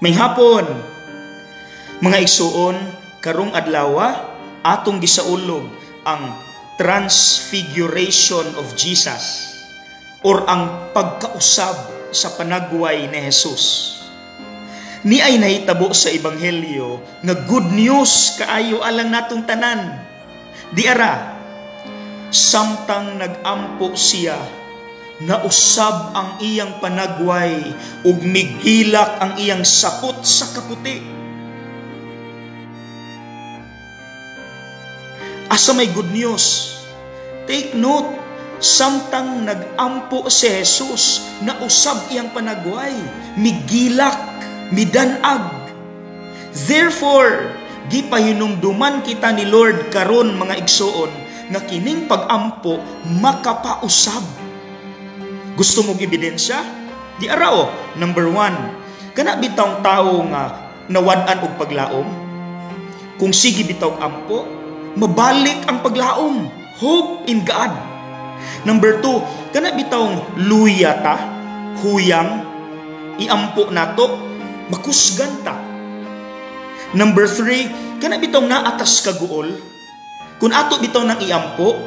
May hapon, mga igsuon, karong adlawa atong gisaulog ang Transfiguration of Jesus or ang pagkausab sa panagway ni Jesus. Ni ay nahitabo sa Ebanghelyo nga good news kaayo alang natong tanan. Di ara, samtang nagampo siya, nausab ang iyang panagway ug migilak ang iyang sapot sa kaputi. Asa may good news? Take note, samtang nagampo si Jesus, nausab iyang panagway, migilak, midanag. Therefore, gipahinumduman kita ni Lord karon, mga igsuon, nga kining pagampo makapausab. Gusto mong ebidensya? Di arao. Number 1, kana bitawng tawo nga nawad-an og paglaom? Kung sige bitaw ampo, mabalik ang paglaom. Hope in God. Number 2, kana bitawng luya ta, huyang, iampo nato, makusgan ta. Number 3, kana bitawng naatas kaguol, kung ato bitaw nang iampo,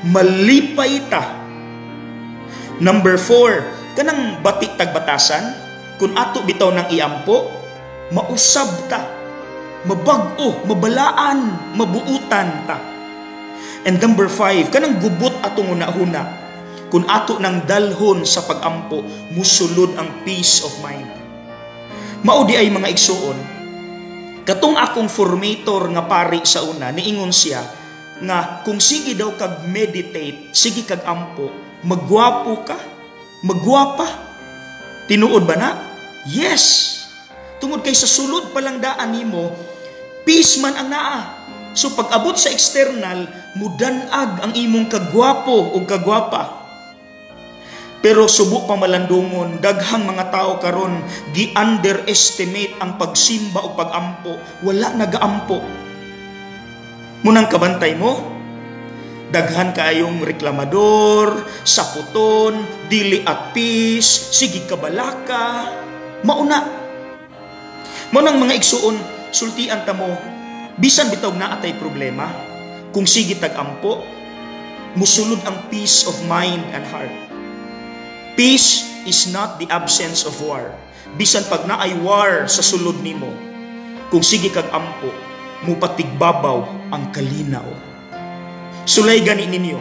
malipay ta. Number 4, kanang batik tagbatasan, kung ato bitaw nang iampo, mausab ta, mabag-o, mabalaan, mabuutan ta. And number 5, kanang gubot atong una-huna, kung ato nang dalhon sa pagampo, musulod ang peace of mind. Mao di ay, mga igsuon, katong akong formator nga pari sa una, niingon siya nga kung sige daw kag meditate, sige kag ampo, magwapo ka, magwapa. Tinuod ba na? Yes. Tungod kay sa sulod pa lang daan nimo, peace man ang naa. So pag-abot sa external, mudanag ang imong kagwapo o kagwapa. Pero subo pa malandungon, daghang mga tao karon gi-underestimate ang pagsimba o pagampo, wala nagaampo. Munang kabantay mo, daghan kaayong reklamador, saputon, dili at peace, sige kabalaka, mauna. Munang mga igsuon, sultian ta mo, bisan bitaw na atay problema, kung sige tag-ampo, musulod ang peace of mind and heart. Peace is not the absence of war. Bisan pag naay war sa sulod nimo, kung sige kag ampo, mupatigbabaw ang kalinaw. Sulay gani ninyo.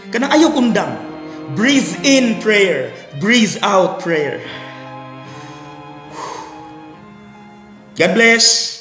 Kanang ayaw undang. Breathe in prayer, breathe out prayer. God bless.